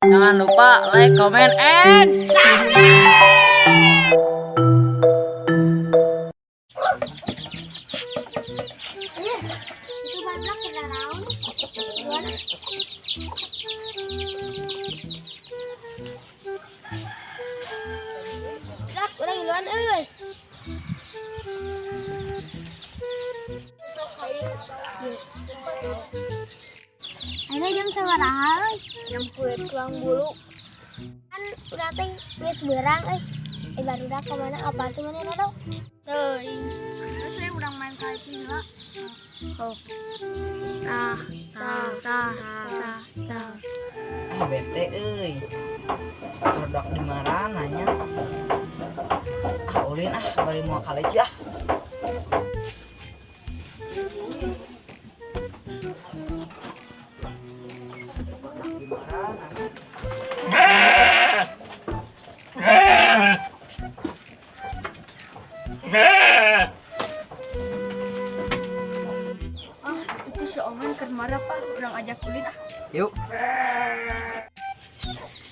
Jangan lupa like, comment, and subscribe. Itu barudak kita naon? Gimana? Dak, urang ngiluan euy. Ayeuna jam sabaraha euy? Nyampeut tulang bulu. Kan udah teh geus beurang euy. Eh, barudak ka mana, apa tuh mana dong? Teuing. Terus saya urang main kaleci heula. Oh. Tah, tah, tah, tah, tah. Ah, bete euy. Barudak di mana nya? Ah, ulin ah, bari moal kaleci ah. Barudak di mana nya? Ah, itu si Oman keur marah, Pak. Urang ajak ulin ah. Yuk.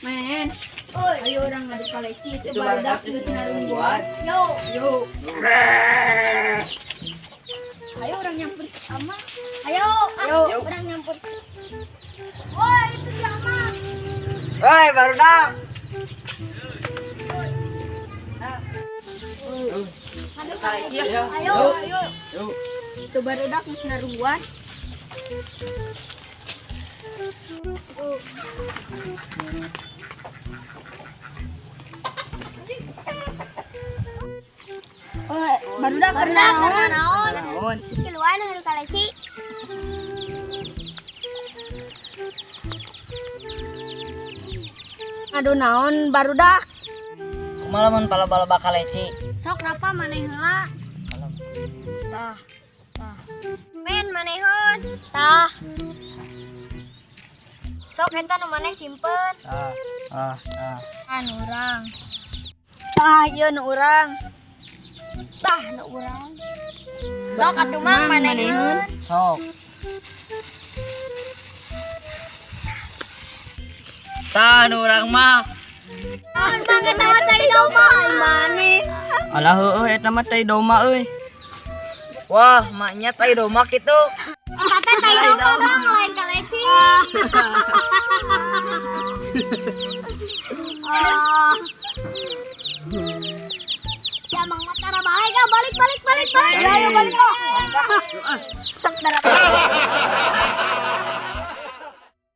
Men. Ayo urang ngadu kaleci itu Itu barudak barudak geus geus narungguan. Yo. Yo. Ayo urang nyamper ama. Ayo, Ayo. ah, urang nyampur. Wah, itu si Ama. Woi, barudak. Ngadu Kaleci kaleci. ya. Ayo. Yuk. Ayo. Yuk. Itu barudak geus narungguan. Oh, barudak keur Barudak keur naon? naon? Naon? Kiluan ngadu kaleci. Ngadu naon barudak? Kumaha lamun pala-bala kaleci? Sok rapa maneh heula. Tah. Tah. Men manehun. Tah. Sok eta nu maneh simpen. Ah, ah, ah. Kan urang. Tah, ieu nu urang. Tah nu urang. Sok atuh Mang manehun. Sok. Tah, nu urang mah. Naon banget mah tai domba. Maneh. Alah heueuh eta mah tai domba euy. Wah, maknya tai domba kitu. Eta teh tai domba Bang, lain kaleci. Ah. Ya Mang mah tara balik ah, balik balik balik balik. Ayo balik kok. Sok darah.